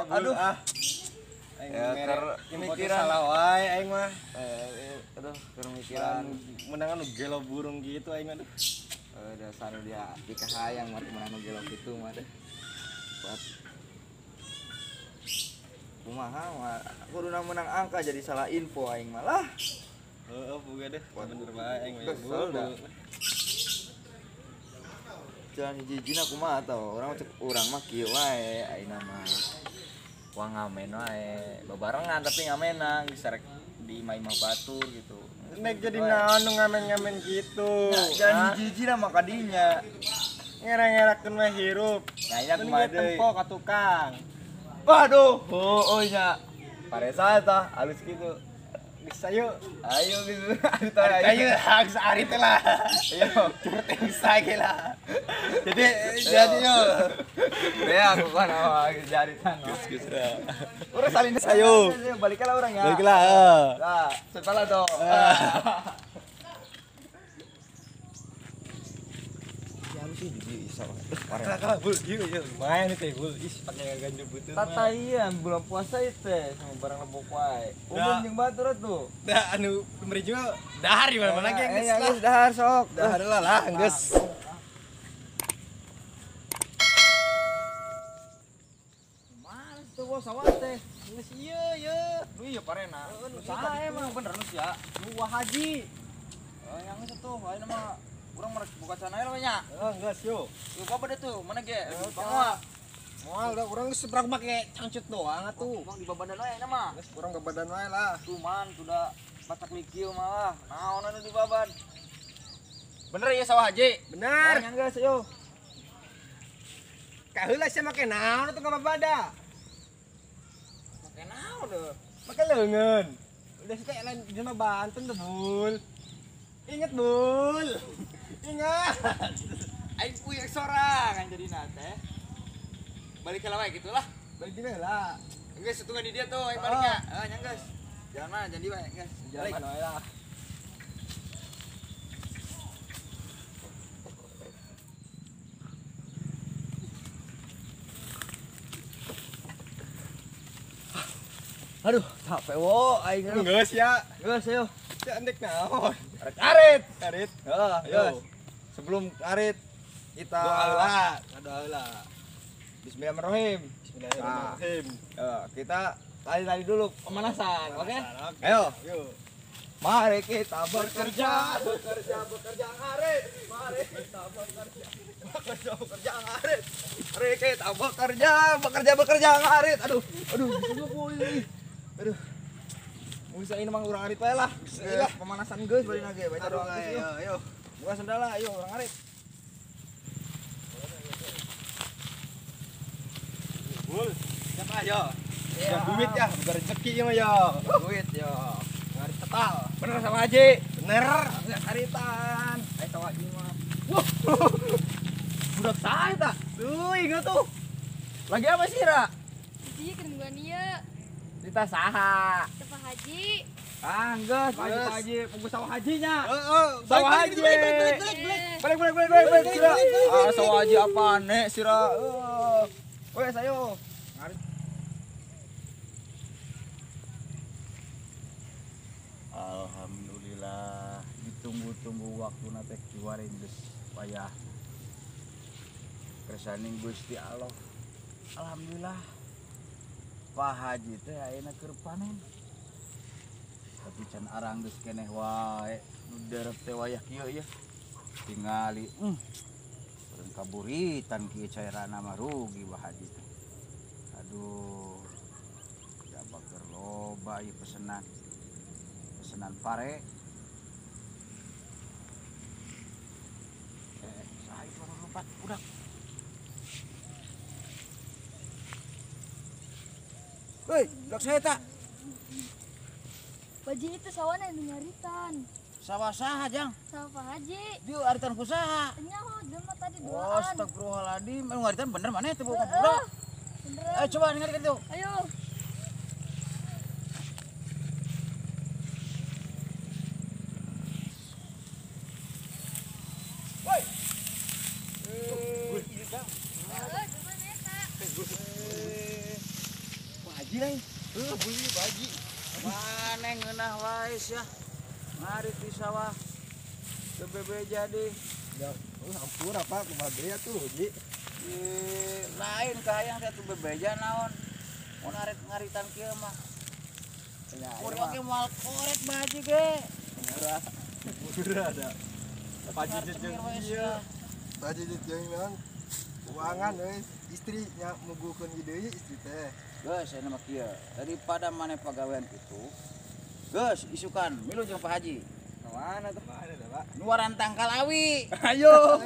Aduh. Ah. Ya keur mikiran salah wae aing mah. Aduh, keur mikiran menangan nu gelo burung gitu aing aduh. Dasar dia dikahayang mah menang nu gelo kitu mah deh. Buat kumaha mah kuduna menang angka jadi salah info aing malah. Heeh, boga deh. Bener bae aing mah. Kesel dah. Jalan hiji-hijina kumaha tau, urang cek urang mah kieu wae ayeuna mah. Wah ngamen wae, babarengan tapi ngamenang geus rek di imah-imah batur gitu. Nek jadi naon nu ngamen-ngamen gitu. Jalan hiji-hijina mah kadinya. Ngera-ngerakeun we hirup. Nah, nya kumaha deui? Tempo ka tukang. Waduh, heueuh nya. Paresa eta halus kitu. Geus ayo. Ayo gitu. Ayo, geus ari teh lah. Ayo, curut geus lah. Jadi jadi yo. Ya aku kan awak jadi tan. Geus geus. Urang salin ayo. Baliklah urang ya. Baliklah, heeh. Lah, setelah tuh. Ya sih jadi bisa. Kalah bul, ieu ieu lumayan teh bul. Ih, pakai ganjel butuh. Tataian bulan puasa itu teh sama barang lebok wae. Umum jeung batur tuh. Dah anu meri juga dahar di mana-mana ge geus lah. Geus dahar sok. Dahar lah lah geus. Mana tuh bos sawah teh? Geus ieu ieu. Nu ieu parena. Nu saha emang bener nu sia. Nu Wah Haji. Oh, yang geus tuh ayeuna mah urang merek buka cana lah nya. Heeh, geus yo. Lu apa deh tuh? Mana ge? Moal. Moal da urang geus seberang make cangcut doang atuh. Bang di babadan wae nya mah. Geus urang babadan wae lah. Tuh man sudah pacak likieu malah. Naon anu di baban? Bener ya sawah haji? Bener. Yang geus yo. Kaheula sia make naon atuh ka babada? Make naon deuh? Make leungeun. Udah sih teh lain jelema Banten tuh, Bul. Ingat, Bul. Ingat. Aing puyeng sorangan jadina teh. Balik heula wae gitulah. Balik di heula. Geus hitungan di dia tuh aing baliknya. Heeh, nya geus. Jalan mana jadi wae geus. Jalan mana wae lah. Aduh, capek wo aing. Geus ya. Geus ayo. Ya endek naon? Arit. Arit. Heeh, geus. Sebelum arit kita doa heula, doa heula. Bismillahirrahmanirrahim. Bismillahirrahmanirrahim. Nah, kita lari-lari dulu pemanasan, oke? Okay? Ayo. Ayo. Mari kita bekerja, bekerja, bekerja ngarit. Mari kita bekerja, bekerja, bekerja ngarit. Mari kita bekerja, bekerja, bekerja ngarit. Aduh, aduh, aduh. Aduh. Bisa ini mah urang arit wae lah. Lah, pemanasan geus bari nage, baca doa geus yuk. Ayo. Buka sendala, ayo urang arit. Bul, siapa ayo? Ya duit ya, bukan rezeki mah ya. Duit ya. Ngarit total. Bener sama Haji. Bener. Ngaritan. Ayo sama Haji mah. Wah. Budak saha eta? Tuh, ingat tuh. Lagi apa sih, Ra? Iya, keur ieu. Cerita saha? Pak Haji. Ah, geus, Pak Haji, Pak Haji, pungkus sawah hajinya. Heeh, sawah haji. Balik, balik, balik, balik. Balik, balik, balik, balik, Sira. Ah, sawah haji apa nek, Sira? Wes, ayo. Alhamdulillah, ditunggu-tunggu waktuna teh kiwari geus wayah. Kersaning Gusti Allah. Alhamdulillah. Pak Haji teh ayeuna keur panen. Tapi can arang geus keneh wae nu derep teh wayah kieu ieu. Tingali, urang kaburitan kieu cairana mah rugi Pak Haji teh. Aduh. Da bager loba ieu pesenan. Pesenan pare. Saha itu lompat budak. Hei, budak saya tak? Baji itu sawahna nu ngaritan. Sawah saha, Jang? Sawah Pak Haji. Dieu aritan ku saha? Nyaho, jelema tadi duaan. Oh, astagfirullahaladzim. Anu ngaritan bener maneh teh bukan budak. Beneran. Ayo coba ningali ka ditu. Ayo. Woi. Heeh, jelema eta. beli Pak Haji. Maneh ngeunah wae sia. Ngarit di sawah. Teu bebeja deui. Ya, oh hampura Pak, kumaha deui atuh, Ji. Ih, lain kahayang teh atuh bebeja naon. Mun arek ngaritan kieu mah. Ya, Kuring oge moal korek Pak Haji ge. Murah. Murah ada. Pak Haji jeung ieu. Pak Haji jeung naon? Keuangan euy, istri nya muguhkeun deui istri teh. Geus aya mah kieu. Daripada maneh pagawean kitu. Geus isukan milu jeung Pak Haji. Mana tuh? Mana dah, Pak? Nyuaran tangkal awi. Ayo.